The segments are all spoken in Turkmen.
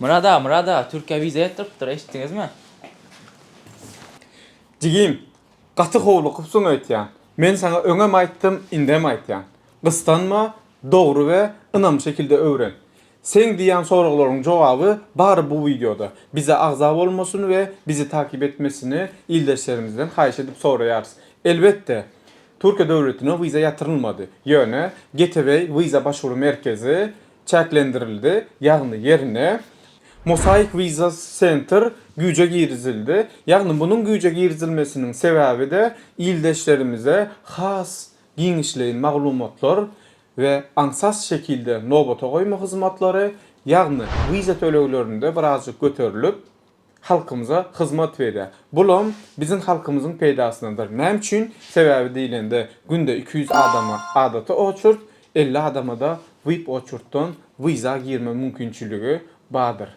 Myrat aga, Myrat aga, Türkiýä wiza ýatdyrypdyr, eşitdiňizmi? Jigim, gaty howlukypsyň öýtýän. Men saňa öňem aýtdym, indem aýtýan. Gyssanma, dogry we ynamly şekilde öwren. Seň diýýän soraglaryň jogaby bary bu wideoda. Bize agza bolmasyny we bizi takip etmesini ildeşlerimizden haýyş edip soraýarys. Elbetde, Türkiýe döwletine wiza ýatyrylmady. Ýöne Getaway wiza başwuru merkezi çäklendirildi, ýagny ýerine Mosaic Visa Center güýje girizildi. Ýagny munuň güýje girizilmesiniň sebäbi-de ildeşlerimize has giňişleýin maglumatlar we aňsat şekilde nobata goýma hyzmatlary, ýagny wiza töleglerinde birazjyk göterilip, halkymyza hyzmat berýär. Bulam biziň halkymyzyň peýdasynadyr. Näme üçin? Sebäbi diýlende, günde 200 adama adaty oçurt, 50 adama-da VIP oçurtdan wiza girme mümkinçiligi bardyr.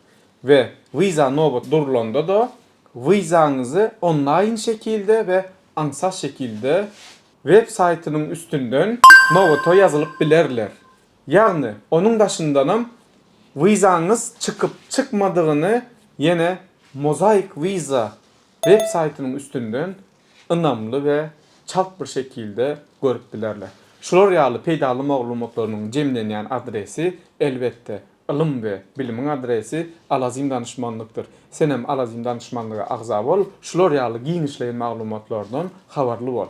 We wiza nobat durulanda-da, wizaňyzy onlaýn şekilde we aňsat şekilde web saýtynyň üstünden nobata ýazylyp bilerler. Ýagny, onuň daşyndanam wizaňyz çykyp çykmadygyny ýene Mosaic Visa web saýtynyň üstünden ynamly we çalt bir şekilde görüp bilerler. Şular ýaly peýdaly maglumatlarynyň jemlenýän adresi, elbetde, ylym we bilimiň adresi Alazim Danyşmanlykdyr. Senem Alazim Danyşmanlyga agza bol, şular ýaly giňişleýin maglumatlardan habarly bol.